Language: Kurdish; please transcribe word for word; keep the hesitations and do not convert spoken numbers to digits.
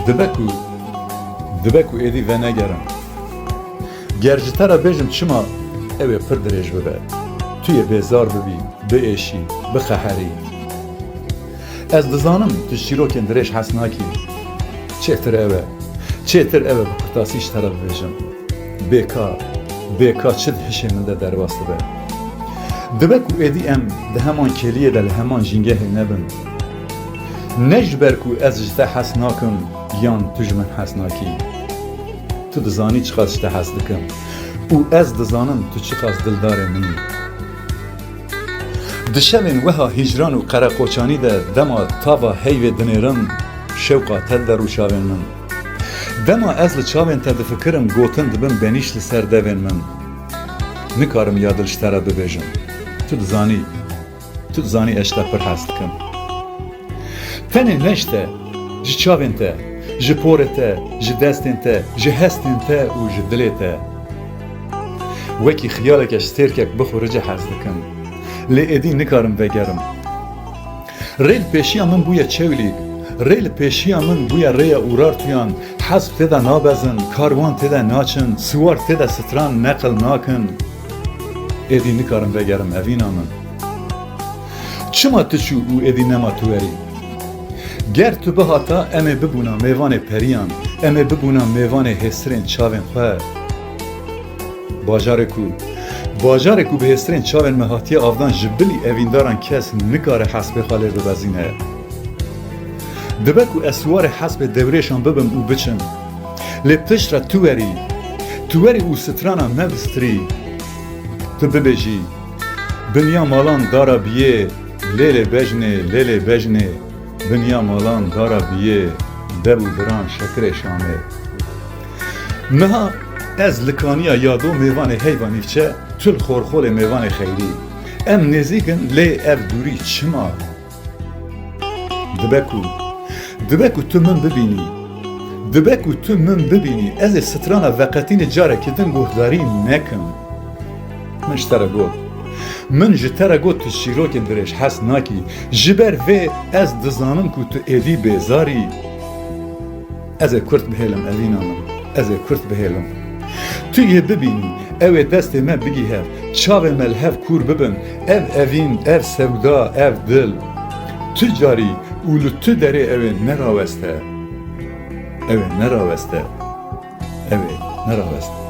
Dibe ku, dibe ku êdî venegerim. Ger ji te re bêjim çima, ew ê pir dirêj bibe. Tu yê bêzar bibî, biêşî, biqeherî. Ez dizanim tu ji çîrokên dirêj hez nakî. Çêtir ew e. Çêtir ew e bi kurtasî ji te re bibêjim. Bê ka, bê ka çi di hişê min de derbas dibe. Dibe ku êdî em di heman kêliyê de li heman jîngehê nebin. Ne ji ber ku ez ji te hez nakim yan tu ji min hez nakî. Tu dizanî çiqas ji te hez dikim û ez dizanim tu çiqas dildarê min î. Di şevên weha hîcran û qereqoçanî de dema tava heyvê dinêrim, şewqa te dide rû çavên min. Dema ez li çavên te difikirim, gotin dibin benîş li ser devên min. Nikarim ya dil ji te re bibêjim. Tu dizanî, tu dizanî ez ji te pir hez dikim. Tenê ne ji te, ji çavên te, ji porê te, ji destên te, ji hestên te û ji dilê te. Wekî xiyaleke ji stêrkek bixurice hez dikim. Lê êdî nikarim vegerim. Rê li pêşiya min bûye çewlîk. Rê li pêşiya min bûye rêya Urartuyan. Hesp tê de nabezin, karwan tê de naçin, siwar tê de stran neqil nakin. Êdî nikarim vegerim evîna min. Çima tu çû û êdî nema tu werî? Ger tu bihata, em ê bibûna mêvanê periyan, em ê bibûna mêvanê hêsirên çavên xwe. Bajarê ku, bajarê ku bi hêsirên çavên me hatiye avdan, ji bilî evîndaran kes nikare hespê xwe lê bibezîne. Dibe ku ez siwarê hespê dewrêşan bibim û biçim. Lê piştre tu werî, tu werî û strana me bistirî. Tu bibêjî, binya malan dara biyê, lêlê bejnê, lêlê bejnê, binya malan dara biyê, dev û biran şekirê Şamê. Niha ez li kaniya yado mêvanê heyva nîvçe, tu li xorxolê mêvanê xeyrî. Em nêzîk in, lê ev dûrî çima? Dibe ku, dibe ku tu min bibînî. Dibe ku tu min bibînî, ez ê strana veqetînê carekî din guhdarî nekim. Min ji te re got. Min ji te re got tu çîrokên dirêj hez nakî. Ji ber vê ez dizanim ku tu êdî bêzar î. Ez ê kurt bihêlim evîna min. Ez ê kurt bihêlim. Tu yê bibînî, ew ê destê me bigî hev, çavê me li hev kûr bibin, ev evîn, ev sewda, ev dil. Tu carî û li tu derê ew ê neraweste. Ew ê neraweste. Ew ê neraweste.